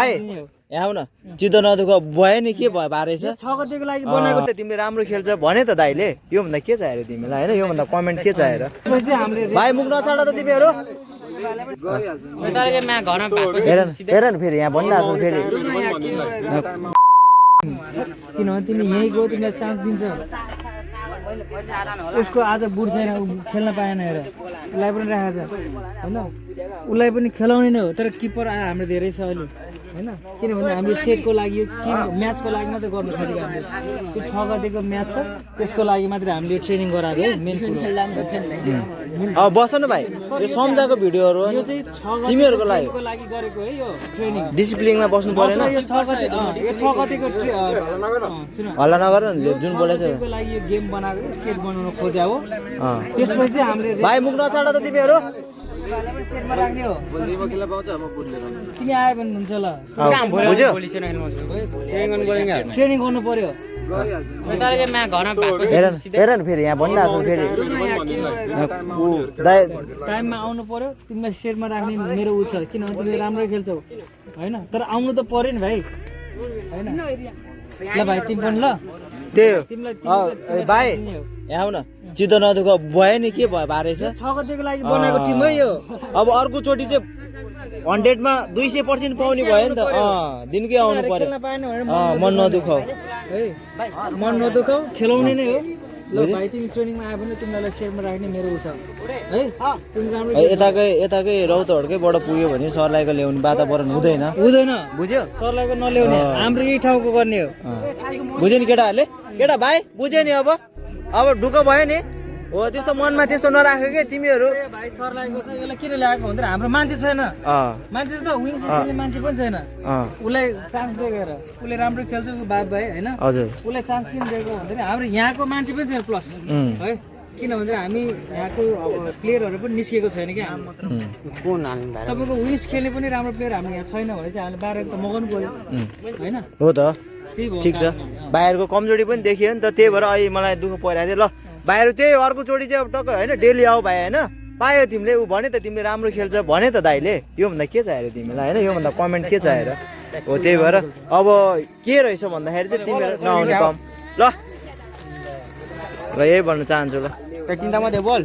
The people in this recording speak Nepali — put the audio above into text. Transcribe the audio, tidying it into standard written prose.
आऊ न चित्त नदुख भयो नि के भयो बारे छ 6 गतेको लागि बनाएको तिमीले राम्रो खेल्छ भने त दाइले यो भन्दा के चाहियो तिमीलाई हैन यो भन्दा कमेन्ट के चाहियो भाइ मुख नछाड त तिमीहरु हेर न फेरि यहाँ भनिरहेको छ फेरि किनभने तिमी यही गयो तिमीलाई चान्स दिन्छ उसको आज बुढ छैन खेल्न पाएन हेर उसलाई पनि राखेको छ हैन उसलाई पनि खेलाउने नै हो तर किपर हाम्रो धेरै छ अहिले हैन किनभने हामीले सेटको लागि म्याचको लागि मात्रै गर्नु सकेको हामीले त्यो 6 गतेको म्याच छ त्यसको लागि मात्रै हामीले ट्रेनिङ गराएको हो मेन बस न भाइ यो सम्झाको भिडियोहरु यो चाहिँ 6 तिमीहरुको लागि गरेको है यो ट्रेनिङ डिसिप्लिनमा बस्नु पर्दैन यो 6 गते यो 6 गतेको हल्ला नगर न जुन बोलेछ त्यसको लागि यो गेम बनाएको सेट बनाउन खोज्या हो त्यसपछि हामीले भाइ मुख नछाड त तिमीहरु सेटमा राख्ने हो तिमी आयो भने हुन्छ ल बुझ्यो ट्रेनिङ गर्नु पर्यो हेर न फेरि यहाँ भनिरहेको छ फेरि टाइममा आउनु पर्यो तिमीलाई सेटमा राख्ने मेरो उ छ किनभने तिमीले राम्रो खेल्छौ हैन तर आउनु त पर्यो नि भाइ हैन ल भाइ तिमी पनि ल त्यही भाइ यहाँ आऊ न चित्त नदुख भयो नि के भयो बारे छ 6 गतेको लागि बनाएको टिम हो यो अब अर्को चोटी चाहिँ 100 मा 200% पाउने भयो नि त दिनकै आउनु पर्यो मन नदुखाऊ है मन नदुखाऊ खेलाउने नै हो ल भाइ तिमी ट्रेनिङमा आयो भने तिमीलाई सेटमा राख्ने मेरो उ छ है तिमी राम्रो यताकै रौतहरुकैबाट पुग्यो भने सरलाईको ल्याउने वातावरण हुँदैन बुझ्यो सरलाईको नल्याउने हाम्रो यही ठाउँको गर्ने हो बुझ्यो नि केटाहरुले केटा भाइ बुझ्यो नि अब ढुक्क भयो नि हो त्यस्तो मनमा त्यस्तो नराख्यो के तिमीहरु भाइ सरलाईको छ यसलाई किन ल्याएको भन्दा हाम्रो मान्छे छैन मान्छे छ त विङ्स खेल्ने मान्छे पनि छैन उलाई चान्स दिएर उले राम्रो खेल्छ बाप भाइ हैन हजुर उलाई चान्स किन दिएको भन्दा हाम्रो यहाँको मान्छे पनि छैन प्लस है किनभने हामी यहाँको अब प्लेयरहरु पनि निस्केको छैन के तपाईको विङ्स खेल्ने पनि राम्रो प्लेयर हाम्रो यहाँ छैन भने चाहिँ हामीले बाहिर त मगाउनु पर्यो हैन हो त ठीक छ बाहिरको कमजोरी पनि देखियो नि त त्यही भएर अहिले मलाई दुःख परिरहेको थियो ल बाहिर त्यही अर्को चोटी चाहिँ अब टक्क हैन डेली आऊ भाइ हैन पायो तिमीले उ भने त तिमीले राम्रो खेल्छ भने त दाइले यो भन्दा के चाहियो तिमीलाई हैन यो भन्दा कमेन्ट के चाहियो हो त्यही भएर अब के रहेछ भन्दाखेरि चाहिँ तिमीहरु नआउने कम ल यही भन्न चाहन्छु ल तिनटा मात्रै बोल